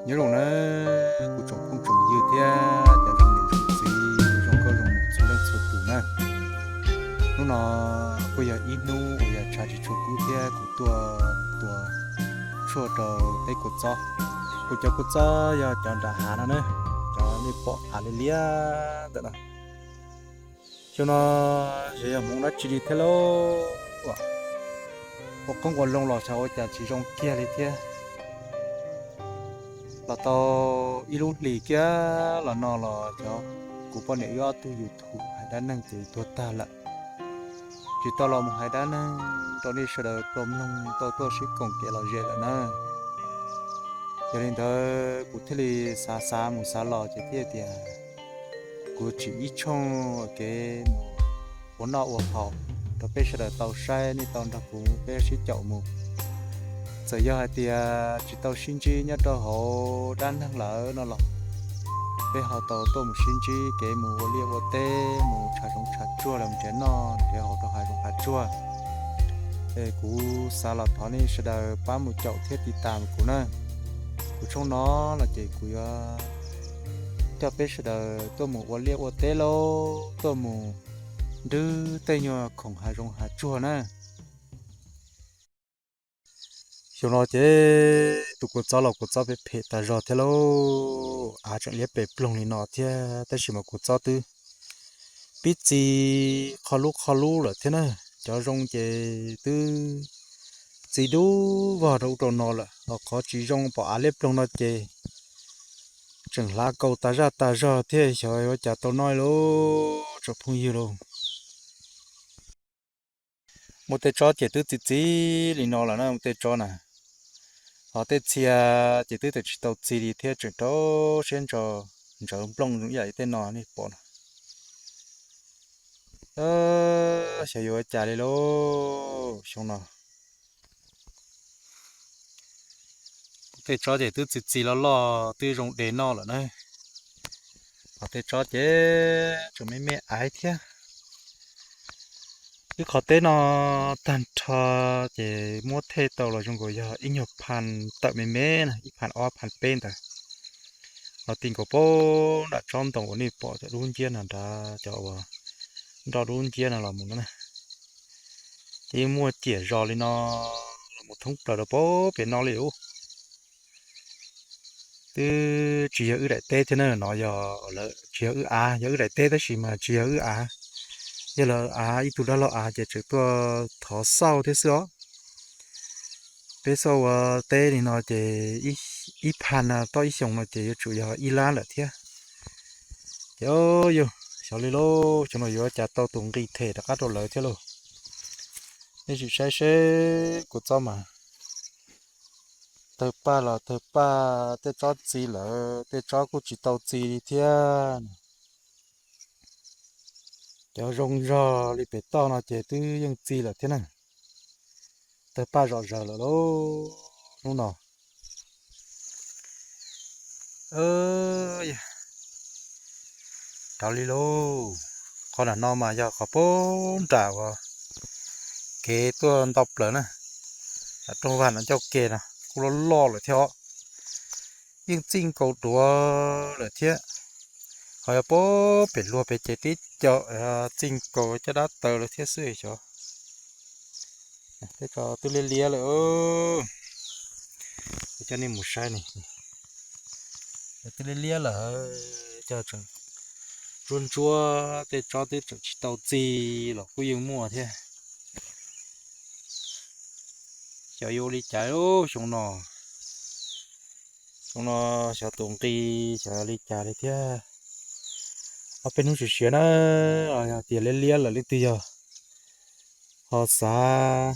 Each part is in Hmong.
Nyob zoo na kuv tsoom phooj tsoom ywg thiab cov zoo niam zoo txiv zoo nkauj zoo muam txhua leej txhua tus na. Hnub no kuj yog ib hnub uas yog tshav tsis tshua kub thiab kuv tuaj tua tshuaj rau peb kua txob. Kuv cov kua txob yog cov nram hav no na, cov nej pom av liab liab ntawm no. Xyoo no xyov yog hmoov dab tsi li thiab lauj, ua qoob ua loo los xyov ua cas tsis zoo kiag li thiab. Los tau ib lub hlis kiag los no los cov kuv poj niam wb ob tug YouTube hais dab neeg ces tuag tag lawm. Tsis tau los mus hais dab neeg rau nej sawv daws tau mloog tau tuaj sib koom kev lom zem lawm na. Yog li ntawd kuv thiaj li xav xav mus xav los ces thiaj tias kuv tsim ib tshooj kev mus ua noj ua haus rau peb sawv daws tau saib, nej tau nrog kuv peb sib caum mus. Txawm yog hais tias tsis tau sib ntsib nyob rau hauv dab neeg lawm no los peb ho tau tuaj mus sib ntsib kev mus ua liaj ua teb, mus tshav zoov tshav tsuag los nrhiav noj nrhiav haus rau hav zoov hav tsuag. Es kuv xav los thov nej sawv daws pab mus caum thiab tiv tas kuv na. Kuv tshooj no los ces kuv yuav coj peb sawv daws tuaj mus ua liaj ua teb lauj, tuaj mus nrwb tej nyuag khoom hav zoov hav tsuag na. Xyoo no ces tus kua txob los kua txob phem phem tas zog thiab lauj, av tseem liab pes ploog li no thiab tab sis mas kua txob twb pib txi qho lub qho lub lawm thiab na. Cov zoo ces twb txi dub vog rau ub rau no lawm, ho qhov tsis zoo pom av liab ploog no ces tseem hlav kaus tas zaj tas zog thiab, xyov ua cas tau noj lauj tsoom phooj ywg lauj. Muaj tej tsob ces twb txi txiv li no lawm na, muaj tej tsob na, ho tej txhia ces twb tseem tsis tau txi li thiab, tseem rau siab ntso ntsawv nplooj zoo ib yam li tej no nej pom no. Xyov yuav ua cas li lauj xyoo no. Tej tsob ces twb txi txi loj loj twb zoo de noj lawm na, ho tej tsob ces tseem me me aiv thiab. Wb qhov teb no tag nrho ces muab thej tau los zoo nkaus yog ib nyuag phan tawm me me na, ib phan ob phan peb ntawd. Los ti nkaus pab nram tsob ntoo uas nej pom cov dub nciab no nrad, cov uas nroj dub nciab no los mus na. Ces yeej muaj ciam zos li no los mus thoob plaws rau pab pem no li ub. Twb tsis yog wb daim teb thiab na, no yog lawv tsis yog wb av, yog wb daim teb tab sis mas tsis yog wb av, yog lawv av, ib tug dab laug av ces tseem tuaj thov xauj thiab xwb os. Peb xauj ua teb li no ces ib phan toj ib xyoos no ces yuav tsum yog ib lab lawm thiab. Ces yog xyov li lauj, xyov no yuav cas tau tus nqi them rov qab rau lawv thiab lauj. Nej sim saib seb kua txob mas tawg paj los tawg paj, tej tsob txi lawm tej tsob kuj tsis tau txi li thiab. Cov zoo zog li pem toj no ces twb yeej txi lawm thiab na. Tawg paj zom zaws lawm lauj hnub no. Rov li lauj, qhov nram no mas yog qhov pab nram uas kev tuaj ntau plaws na, nram rooj vag no ncauj ke no kuj loj loj lawm thiab os. Yeej txij nkaus duav lawm thiab. Ho yog pab pem luag pem ces tib co txij nkaus caj dab taws lawm thiab xwb xyov. Tej tsob twb liab liab lawm, coj nej mus saib ne. Twb liab liab lawm, coj tseem ntsuab ntsuab, tej tsob twb tseem tsis tau txi los kuj yeej muaj thiab. Xyov yuav ua li cas xyoo no. Xyoo no xyov tus nqi xyov li cas li thiab. Ob peb hnub siav siav na, yog tias liab liab lawm leej twg yog ho xav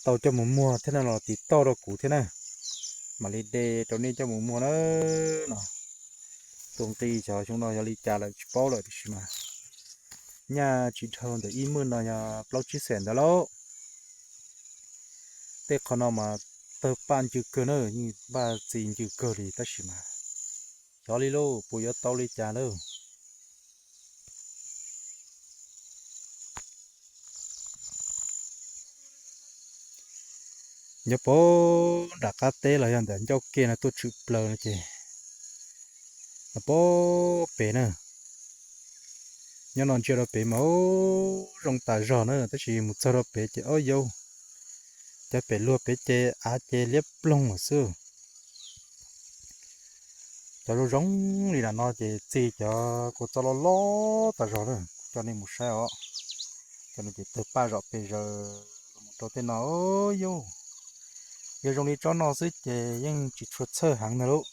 tau coj mus muag thiab no los tiv tauj rau kuv thiab na, mam li de rau nej coj mus muag na. No tus nqi xyov xyoo no yog li cas lawm tsis paub lawm tiam sis mas nyaj tsis dhau ntawm ib mwj no yog plaub tsib xees ntawd lauj. Tej qhov no mas tawg paj ncw kawg na, yeej paj txi ncw kawg li tab sis mas xyov li lauj, puas yuav tau li cas lauj. Nyob puag nram qab teb los yog ntawm ncauj ke no tuaj tshwm plaws no ces, nyob puag pem na. Nyob no ntsia rau pem mas zoo tas zog na, tab sis mus txog rau pem ces ob yauv, cov pem luag pem ces av ces liab ploog lawm xwb. Cov zoo zoo li lam no ces txi cov kua txob loj loj tas zog na, coj nej mus saib os. Cov no ces tawg paj zom pes zaws mus rau tej no, yog zoo li tsob no xwb ces yeej tsis tshua txhawj heev ntag lauj.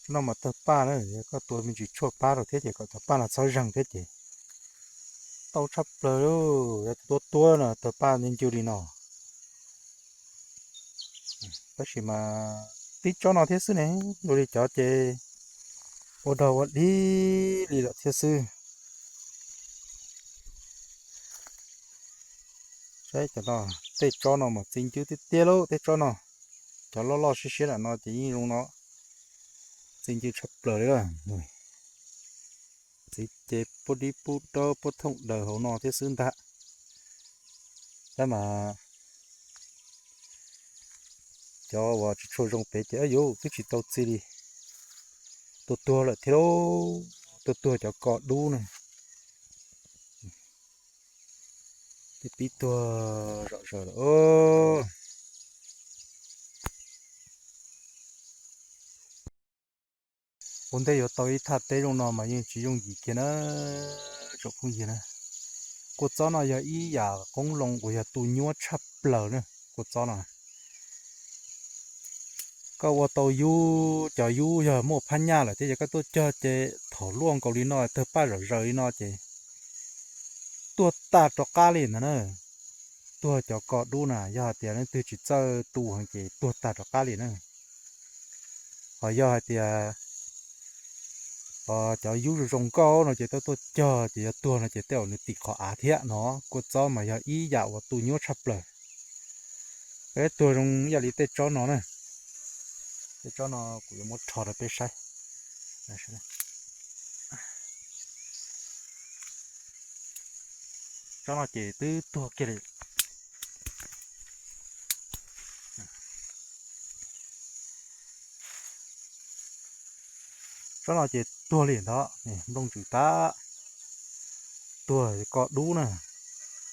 Tsob no mas tawg paj na, yog koj tua me ntsis tshuaj pab rau thiab ces kom cov paj no txhob zeeg thiab ces tau tshaj plaws lauj. Yog tus tuab tuab no tawg paj ncw ncw li no. Tab sis mas tib tsob no thiab xwb ne, dua li cov ces ua dog ua dig li lawm thiab xwb. Saib cov no, tej tsob no mas txi ncw tiag tiag lauj, tej tsob no. Cov loj loj siab siab lam no ces yeej zoo no, txi ncw tshaj plaws li lawm. Txiv ces pub dib pub dawb pub thooj daws hauv no thiab xwb ntag. Tab mas cov uas tsis tshua zoo pem ces yuav twb tsis tau txi li, tuag tuag lawm thiab lauj, tuag tuag cov ko dub na. Twb pib tuag zom zaws lawm. Ua ntej yuav tau ib thaj teb zoo no mas yeej tsis yooj yim kiag na tsoom phooj ywg na. Kua txob no yog ib yam qoob loo uas yog tu nyuaj tshaj plaws na, kua txob no. Koj ua tau yub, cov yub yog muaj phab nyaj lawm thiab yog koj tuaj cog ces thaum luaj nkaus li no tawg paj zom zaws li no ces tuag tag rov qab li ntag na. Tuag cov ko dub na, yog hais tias leej twg tsis txawj tu heev ces tuag tag rov qab li na. Ho yog hais tias cov yub zoo zoo nkauj no ces tuaj tuaj cog ces yog tuag no ces tej zaum nws tim qhov av thiab no. Kua txob mas yog ib yam uas tu nyuaj tshaj plaws. Peb tuag zoo ib yam li tej tsob no na. Tej tsob no kuv yuav muab rho rau peb saib. Tsob no ces twb tuag kiag li. Tsob no ces tuag li ntawd, nplooj ntsws tag, tuag ko dub na.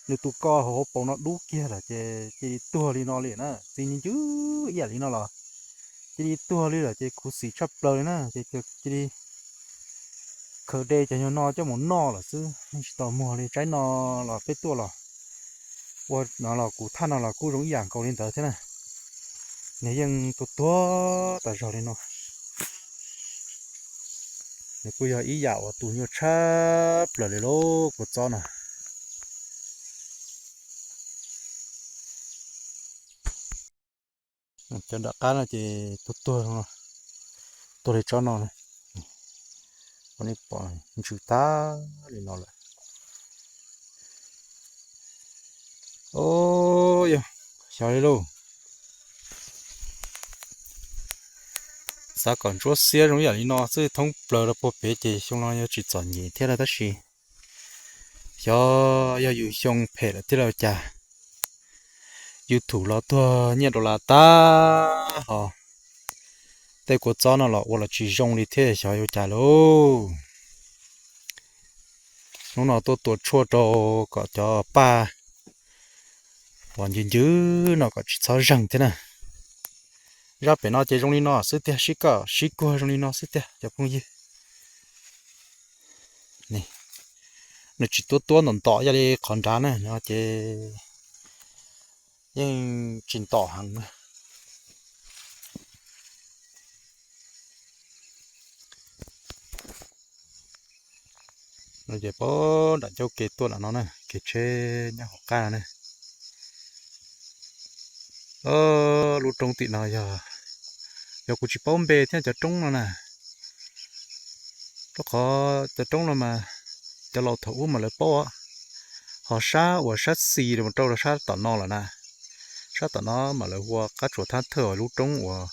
Nws tus ko hauv hauv paus no dub kiag lawm ces cia li tuag li no li na, txi ncw ncw ib yam li no los cia li tuag li lawm ces khuv xim tshaj plaws li na, ces cia li khaws de cov nyuag no coj mus noj lawm xwb, yeej tsis tau muag li. Tsaib no los peb tuaj los ua no los kuv thaj no los kuj zoo ib yam nkaus li ntawd thiab na. Nws yeej tuag tuag tas zog li no. Nws kuj yog ib yam uas tu nyuaj tshaj plaws li lauj, kua txob no. Cov nram qab no ces tuag tuag, tuag li tsob no, ua nej pom ntsws tag li no lawm. Yog xyov li lauj. Xav kom ntsuab xiab zoo yam li no xwb thoob plaws rau puag pem ces xyoo no yuav tsis txom nyem thiab na, tab sis xyov yog yus xyoo phem lawm thiab los cas, YouTube los tuag nyiaj dollar tag ho tej kua txob no los ua los tsis zoo li thiab xyov yuav cas lauj. Hnub no tuaj tua tshuaj rau kom cov paj uas ncw ncw no kom tsis txhob zeeg thiab na. Zaj pem no ces zoo li no xwb tiag, sib koj sib kuag zoo li no xwb tiag cov phooj ywg. Nws tsis tuab tuab ntom ntom ib yam li qhov nrad na, no ces yeej tsis ntom heev na. No ces puag nram ncauj ke tuaj lam no na, kev tsheb nyob hauv qab no na. Lub roob tim no yog, yog kuv tsis paub npe thiab cov roob no na, rau qhov cov roob no mas cov laus thaum ub mas lawv paub os. Ho sab uas sab xis rau rau sab tom no lawm na, sab tom no mas lawv hu ua qab tsuas thab thawj, lub roob uas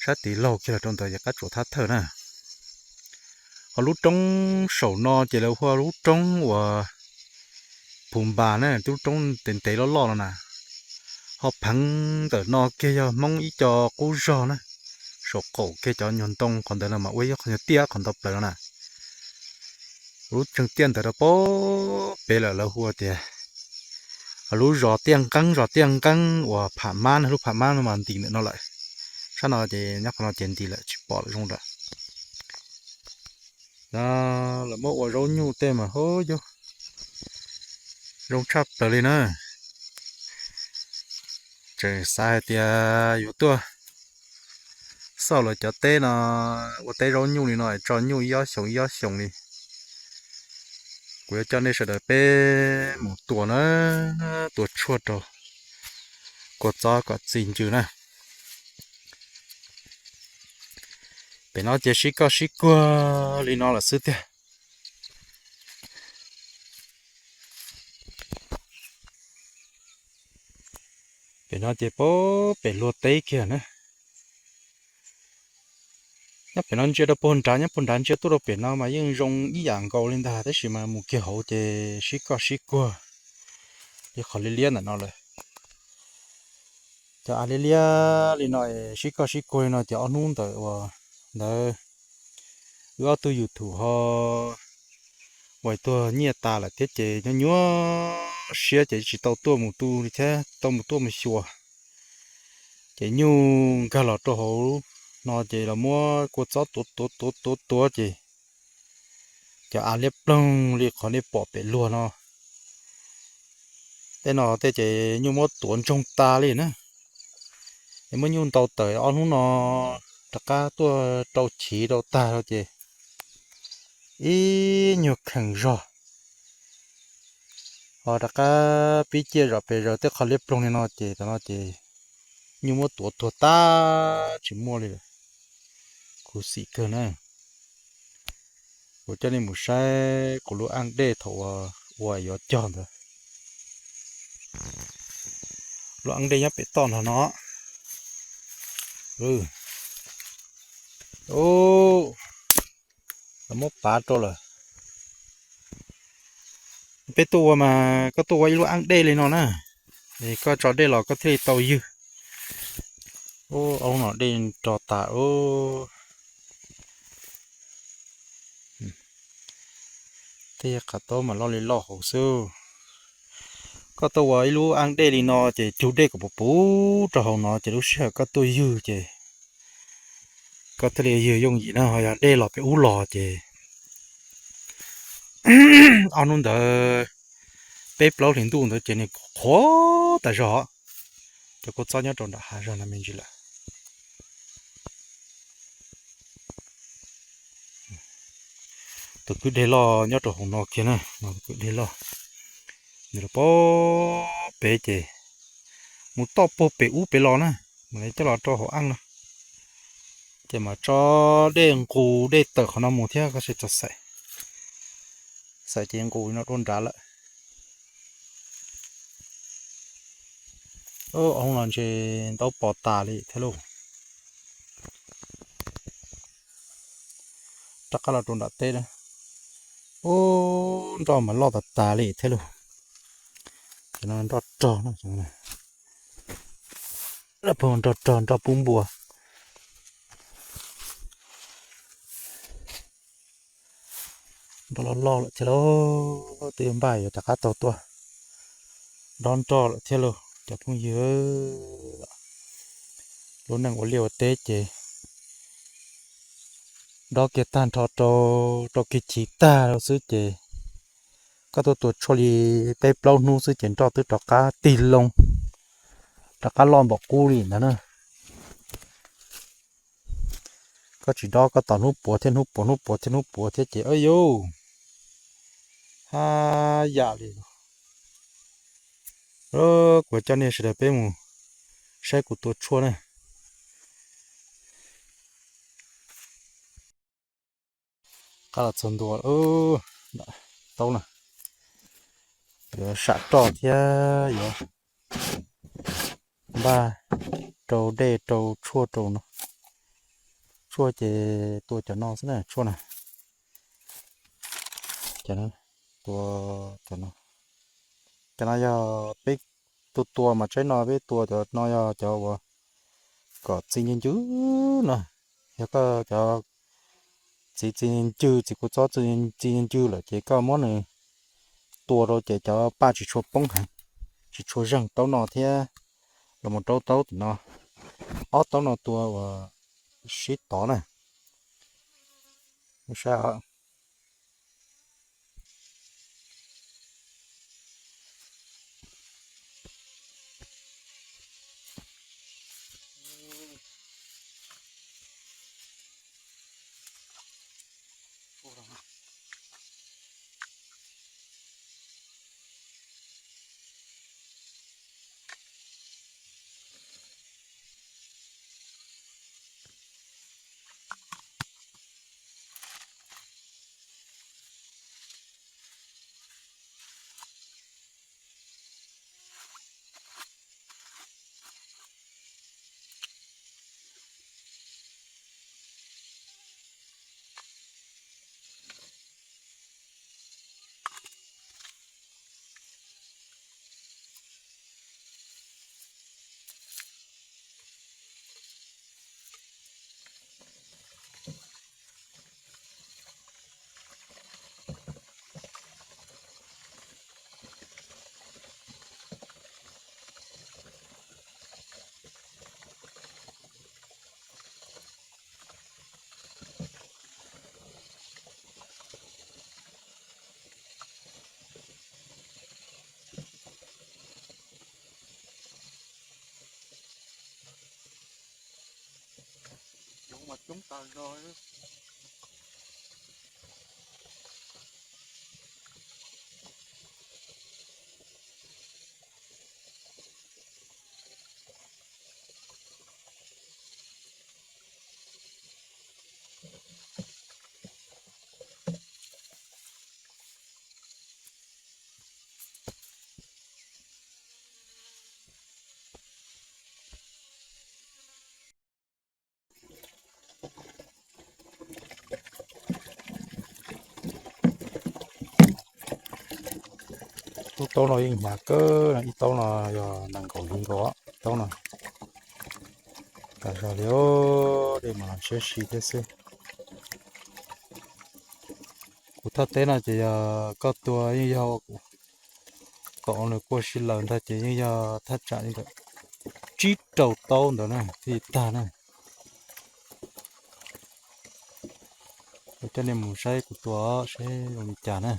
sab tid laug kiag los rau ntawd ces qab tsuas thab thawj na. Ho lub roob saum no ces lawv hu ua lub roob uas Phu Npas na, lub roob ntev ntev loj loj no na. Ho pheev ntawm no kiag yog Hmoob ib co qub zog na, saum qaum kiag cov nyuag ntoo qhov ntawd no mas ua ib qho nyuag tiaj qhov ntau plaws no na. Lub tseeg tiaj ntawd rau pem lawm lawv hu tias lub zos Tiaj Nqeeb, zos Tiaj Nqeeb uas Pham Mab na, lub Pham Mab no mas nti ntawm no lawm. Sab no ces nyob qhov no ces nti lawm tsis pom lawm zoo lawm. Lawv muab ua zaub nyuj tej mas hub yug zoo tshaj plaws li na. Tseem xav hais tias yuav tuaj xauj lawv cov teb no, ua teb zaub nyuj li no tso nyuj ib ob xyoos ib ob xyoos li. Kuv yuav coj nej sawv daws peb mus tua na, tua tshuaj rau kua txob kom txi ncw na. Pem no ces sib koj sib kuag li no lawm xwb tiag. Pem no ces pem luag teb kiag na. Nyob pem no ntsia rau puag nrad, nyob puag nrad ntsia tuaj rau pem no mas yeej zoo ib yam nkaus li ntag, tab sis mas mus kiag hauv ces sib koj sib kuag li qhov liab liab ntawm no lawm. Cov av liab liab li no sib koj sib kuag li no ces ob hnub ntawm uas ntawd wb ob tug YouTube ho ua tuag nyiaj tas lawm thiab ces nyob nyuaj siab ces tsis tau tuaj mus tu li thiab, tsis tau mus tuaj mus xyuas. Ces nyuj nkag los rau hauv no ces los muab kua txob tuav tuav tuav tuav tuav ces cov av liab ploog li qhov nej pom pem luag no. Tej no tej ces nyuj muab tuav ntsoog tas li na. Es muab nyuj ntaus tawm ob hnub no rov qab tuaj rau chiv rau tag ces ib nyuag kheem zog ho rov qab pib ciaj zom pes zaws tej qhov liab ploog li no ces tam no ces nyuj muab tuav tuag tag tsis muaj li lawm. Khuv xim kawg na. Kuv coj nej mus saib kuv lub aj dej thaum uas yuav cog ntawd. Lub aj dej nyob pem toj nrog no. Lawv muab pav rau lawm. Peb tuaj ua mas koj tuaj ua ib lub aj dej li no na, koj tso dej los koj thiaj li tau ywg. Ub, ob lub no dej nro tas. Tej qab taub mas loj li loj hauv xwb. Koj tuaj ua ib lub aj dej li no ces cug dej kom puv puv rau hauv no ces lub sij hawm koj tuaj ywg ces koj thiaj li ywg yooj yim na. Ho yog dej los pem ub los ces ob hnub ntawd peb plaub hlis ntuj ntawd ces nws qhuav tas zog. Cov kua txob nyob rau nram hav zog no me ntsis lawm. Tus kwj deg loj nyob rau hauv no kiag na, tus kwj deg loj. Nws los pem ces mus toj puag pem ub pem los na, mam li coj los rau hauv aj no. Ces mam tso dej nqus dej tawm qhov no mus thiab koj seb txog xaim. Xaim ces nqus no rau nrad lawm. Ob hoob no ntshe ntaub pos tas li thiab lauj. Rov qab los rau nram teb na. Ub, nroj mas loj tas tas li thiab lauj. Cov no nroj rog, nroj rog nroj pub npua. Nroj loj loj lawm thiab lauj, twb yuav npaj yuav rov qab taug tuaj dob nroj lawm thiab lauj cov phooj ywg. Lub neej ua liaj ua teb ces dob kiag tag nrho rau, rau kiag chiv tag lawm xwb ces koj tuaj tua tshuaj li peb plaub hnub xwb ces nroj twb rov qab tig loo, rov qab loj npaum qub li ntawd na. Koj tsis dob koj tos hnub puav thiab hnub puav hnub puav thiab hnub puav thiab ces yus haj yam li. Kuv coj nej sawv daws peb mus saib kuv tua tshuaj na. Qab los txog ntua taub na, yuav sam roj thiab yuav npaj rau dej rau tshuaj rau no. Tshuaj ces tua cov no xwb na, tshuaj na. Tua cov no, cov no yog peb tua tua mas tsaib no peb tua cov no yog cov uas kom txi ncw ncw no. Yog koj cov txiv txi ncw, txiv kua txob txi ncw lawm ces koj muab nws tua rau ces cov paj tsis tshua poob heev, tsis tshua zeeg taub no thiab. Los mus rau taub tim no, ob taub no tua uas sib tov na. Saib. Coob mas coob tas zog. Lub taub no yeej hnyav kawg, ib taub no yog nees nkaum hli nkaus, ib taub no. Tam zog li, dej mas los siab si thiab xwb. Kuv thaj teb no ces yog koj tua yeej yog kom nws kua si lawm ntag ces yeej yog thaj tsam li ntawm tsib rau taub ntawd na thiaj li tag na. Kuv coj nej mus saib kuv tua seb zoo li cas na.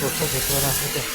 Tus txhob tus tua no xwb tiag.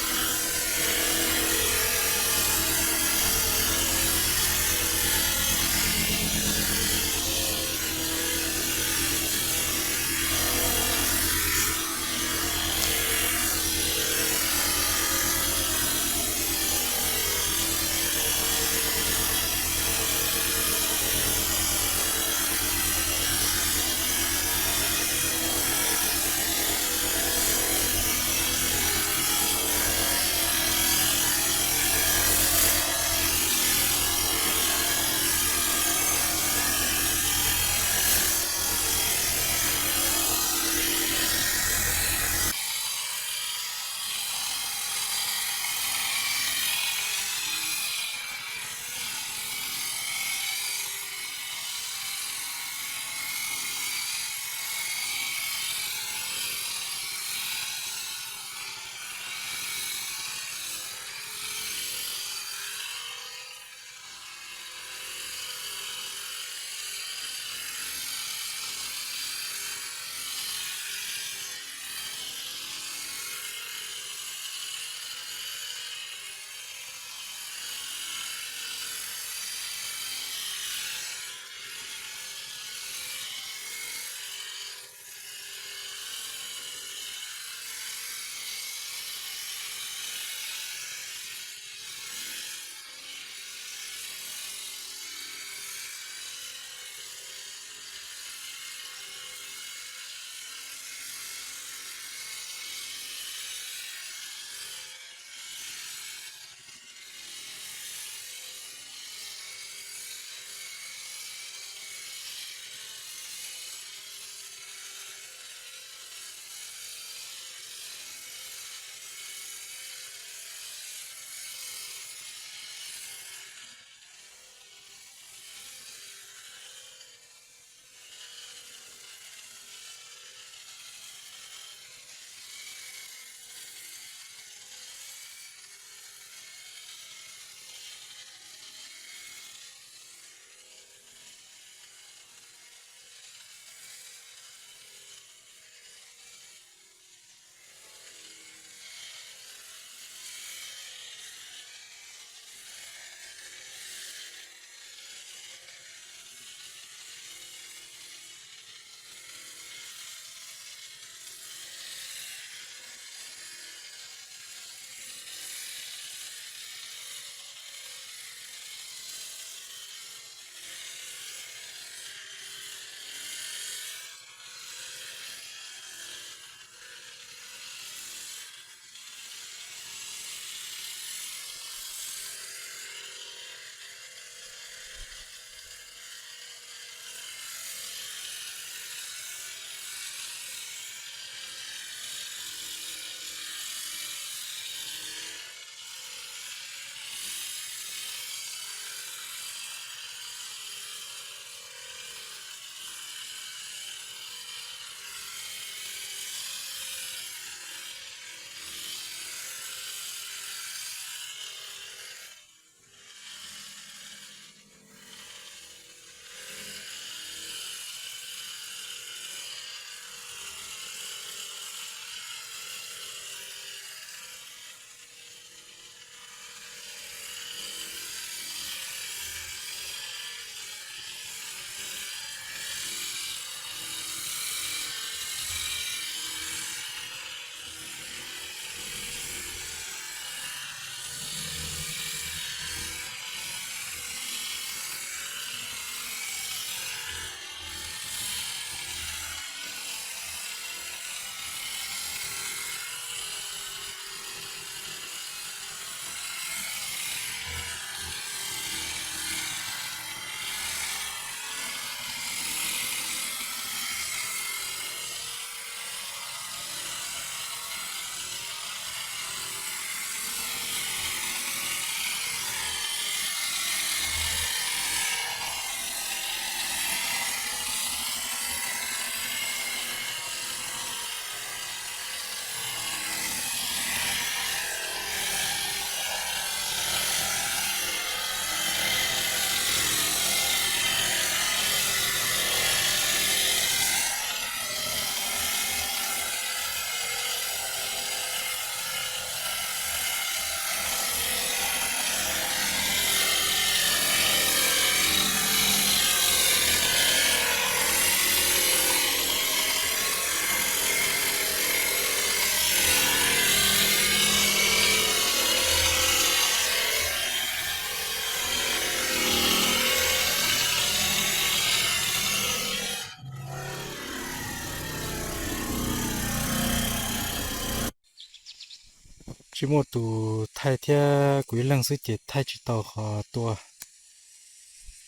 Tsis muaj tus thaij thiab, kuv ib leeg xwb ces thaij tsis tau qhov tua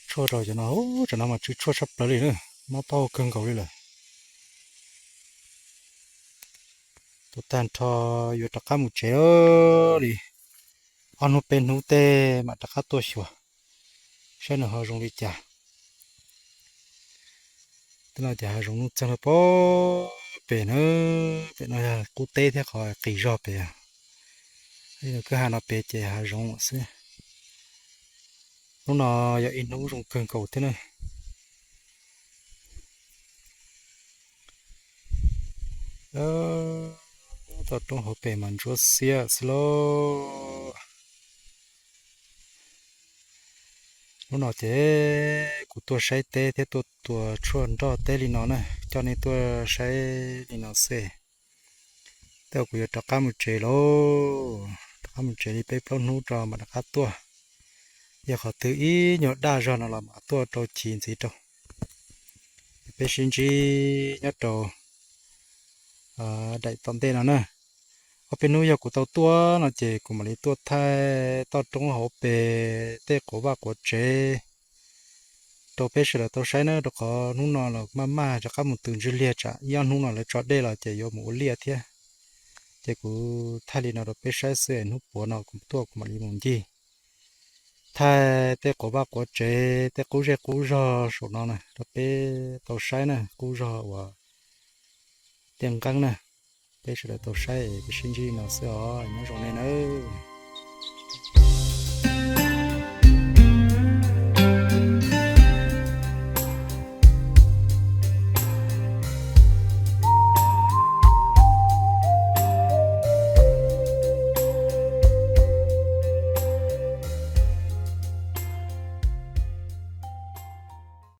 tshuaj rau cov no. Ub, cov no mas tsw tshuaj tshaj plaws li na, mob paub kawg nkaus li lawm. Tua tag nrho yuav rov qab mus tsev li. Ob hnub peb hnub tej mam rov qab tuaj xyuas saib nws ho zoo li cas. Tej no ces hav zoov nuj txeeg lawm pem na, pem no yog qub teb thiab qhov qis zog pem. Kwj ha no pem ces hav zoov xwb. Hnub no yog ib hnub zoo kawg nkaus thiab na. Toj roob hauv pes mas ntsuab xiab xwb lauj. Hnub no ces kuv tuaj saib teb thiab tuaj tua tshuaj nroj teb li no na, coj nej tuaj saib li no xwb. Tej zaum kuv yuav rov qab mus tsev lauj, rov qab mus tsev li peb plaub hnub rau mam rov qab tuaj. Yog qhov twg ib nyuag daj zog no los mam tuaj rau chiv ntxiv rau. Peb sib ntsib nyob rau daim tom ntej no na. Ob peb hnub yog kuv tau tuaj no ces kuv mam li tuaj thaij toj roob hauv pes tej quav vaj quav tsev rau peb sawv daws tau saib na, rau qhov hnub no los maj maj rov qab mus tws ntswg liag tsam ib ob hnub no lawv tso dej los ces yuav mus ua liaj thiab. Ces kuv thaij li no rau peb saib xwb, hnub puav no kuv tuaj kuv mam li mus ncig thaij tej quav vaj quav tsev tej qub zej qub zog saum no na rau peb tau saib na, qub zog uas tiaj nqeeb na. Peb sawv daws tau saib, peb sib ntsib li no xwb os, nyob zoo nej nawb.